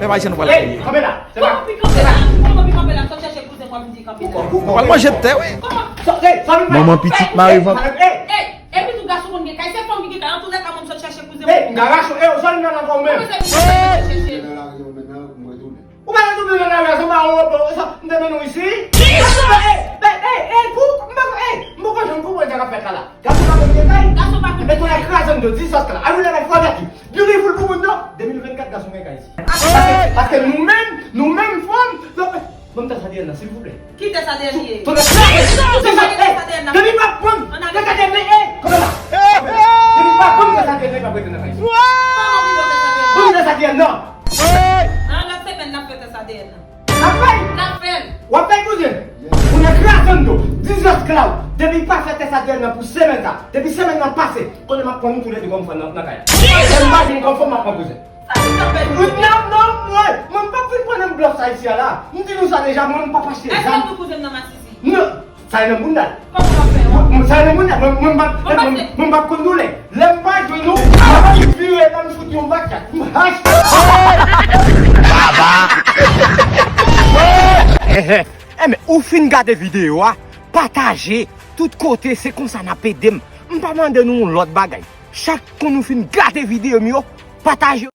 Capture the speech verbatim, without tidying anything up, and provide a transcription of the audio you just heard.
Pèp ayisyen nou pral kriye. Kanpe la. Kòman pi kanpe la? Kòman pi kanpe la? Sot chèche kouzen mwen vin di kanpe la. Ou pral manje tè, wi. Kòman? Manman pitit mare vant. Ey, epi tou gason konn gen kay, se fanm ki gen kay. Antoulèka, mwen m sot chèche kouzen mwen. Ey, m ka rache, ey, ou sòl nan la kòm menm. Ou pa nan double nan la rason ba ou, ou sa, m te mennen w isi. Ey, ey, ey, ey, pou, m pa, ey, m poko janm konprann sa k ap fèt la la. Gason pa konn gen kay. Gason pa konn gen kay. Mete la kraze m de dizòt la. Are you like for that? Beautiful pou moun nan. De mil vennkat gason gen kay isi. Paske, paske nou menm, nou menm fanm, nou, ban m tès A D N nan, silvouplè. Ki tès A D N li ye? Tout, tout, tout, tout, tout, tout, depi pa pran tès A D N nan, ey, kanpe la. Depi pa pran tès A D N nan, pa prete nan kay isi. Kòman pou pran tès A D N nan? Ban m tès A D N nan. Nan lòt semèn, n ap fè tès A D N nan. N ap fè l? N ap fè l. W ap fè l, kouzen? Ou nan kraze m do. Dizòt la. Depi pa fè tès A D N nan pou semèn sa. Depi semèn nan pase, konnen m ap pran nou toulède kòm fanm nan, nan kay la. Lè m pa vin kòm fanm, m ap pran kouzen. Sa ki t ap fè? Non, non, mwen, mwen m p ap vin pran nan blòf sa isi a la. M di nou sa deja, mwen m p ap achte zam. Èske nou kouzen nan masisi? Non, sa e nan bounda l. Kòman w ap fè? Mwen, mwen, sa e nan bounda l. Mwen, mwen m p ap, mwen, mwen m p ap konn doulè. Lè m pa jwenn ou, m ap vire la m fout yon bakat. M hache. Baba. Enben, ou fin gade videyo a, pataje tout kote, se konsa n ap ede m. M pa mande nou yon lòt bagay. Chak kou nou fin gade videyo m yo, pataje yo.